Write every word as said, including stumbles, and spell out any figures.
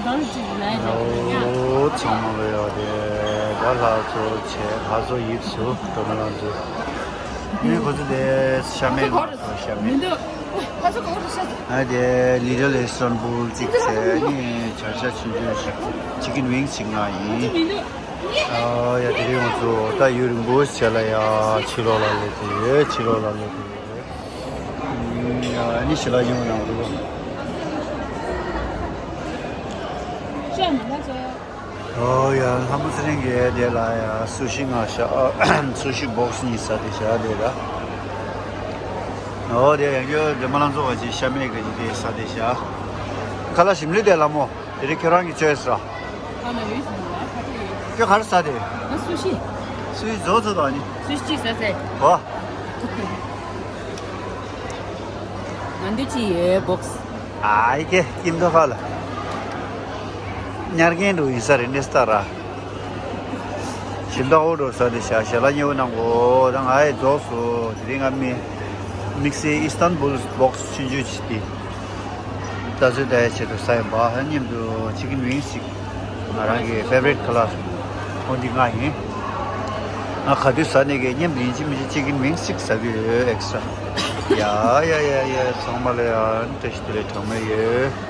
ཨོ་ཚང་མ་ལ་ཡོད་དེ། ད་ལྷ་ཚོ་ཆེ་ལྷ་ཚོ་ཡིབ་སུ་འགྲོ་མ་ལང་ཚོ། ནི་ཁོ་ཚོ་དེ་ཤ་མེད་ང་ཚོ་ཤ་མེད། ཨ་དེ་ལི་ཊལ་ཨི་སི་ཊན་བུལ་གཅིག་བྱས་ནི་བྱ་ཤ་ཆུང་ཆུང་ཞིག་ཅི་ཀིན་ཝིང་སི་ཞིག་ང་ཡིན། ཨོ་ཡ་དེ་རིང་ང་ཚོ་ད་ཡུན་རིང་པོ་བྱས་ལ་ཡ་ཕྱི་ལོགས་ལ་སླེབས་དེ་ཡོད། ཕྱི་ལོགས་ལ་སླེབས་དེ་ཡོད། ཨ་ནི་ཞི་ལ་ཉོ་ནང་དུ། ཤ་མི་ལ་ཚོ། ཨོ་ཡ་ལྷ་མོ་ཚེ་རིང་གིས་དེ་ལ་ཡ་སུ་ཤི་ང་ཤ་སུ་ཤི་བོག་སི་གཉིས་ཟ་དེ་ཤ་དེ་ལ། ཨོ་དེ་ཡང་ཡོད་དེ་མ་ལ་ཚོ་བ་ཅི་ཤ་མེད་གི་ཅི་དེ་ཟ་དེ་ཤ། ཁ་ལ་ཞིམ་ལི་དེ་ལ་མོ། དེ་རིང་ཁྱོད་རང་གི་ཅོ་ཡིས་ར། ཁ་ན་ཡོད་ཟིན་ལ་ཁ་ཆེ་ཡོད། ཁྱོད་ག་རེ་ཟ་དེ། ང་སུ་ཤི། སུ་ཤི་བཟོ་ཚོ་དང་ནི། སུ་ཤི་ཅིག་ཟ་ཟེ། ཧོ། ང་འདི་ཅི་ཡོད་བོག་སི། ཨ་ཡི་ཀེ་ཀིམ་ཐོ་ཁ་ལ། ཉར་མཁན་འགྲོ་ཡིན་ས་རེད་ནེ་སྟ་ར། ཞིམ་ཐག་འོ་འགྲོ་ས་དེ་ཤ་ཤ་ལ་ཉེ་བོ་ནང་གོ་ད་ང་ཡི་རྫོགས་སོ་དེ་རིང་ང་མི། དམིགས་བསལ་ཨི་སི་ཏན་བུལ་བོག་སི་ཆུང་ཆུང་ཅིག་དེ། ད་ཚོད་ད་ཡ་ཆེད་དུ་ས་ཡོད་པ་ཧ་མཉམ་དུ་ཅི་ཀིན་ཝིང་སི་ཅིག་ང་རང་གི་ཕེ་ཝ་རིཊ་ཁ་ལག་ཨོ་འདི་ང་ཡིན། ང་ག་དུས་ཟ་ནས་གི་མཉམ་དུ་ཡིན་གཅིག་མིན་གཅིག་ཅི་ཀིན་ཝིང་སི་ཅིག་ཟ་གི་ཡོད་ཨེག་སི་ཊ་ར། ཡ་ཡ་ཡ་ཡ་ཚང་མ་ལ་ཡ་བཀྲ་ཤིས་བདེ་ལེགས་གྲངས་མེད་ཡོད།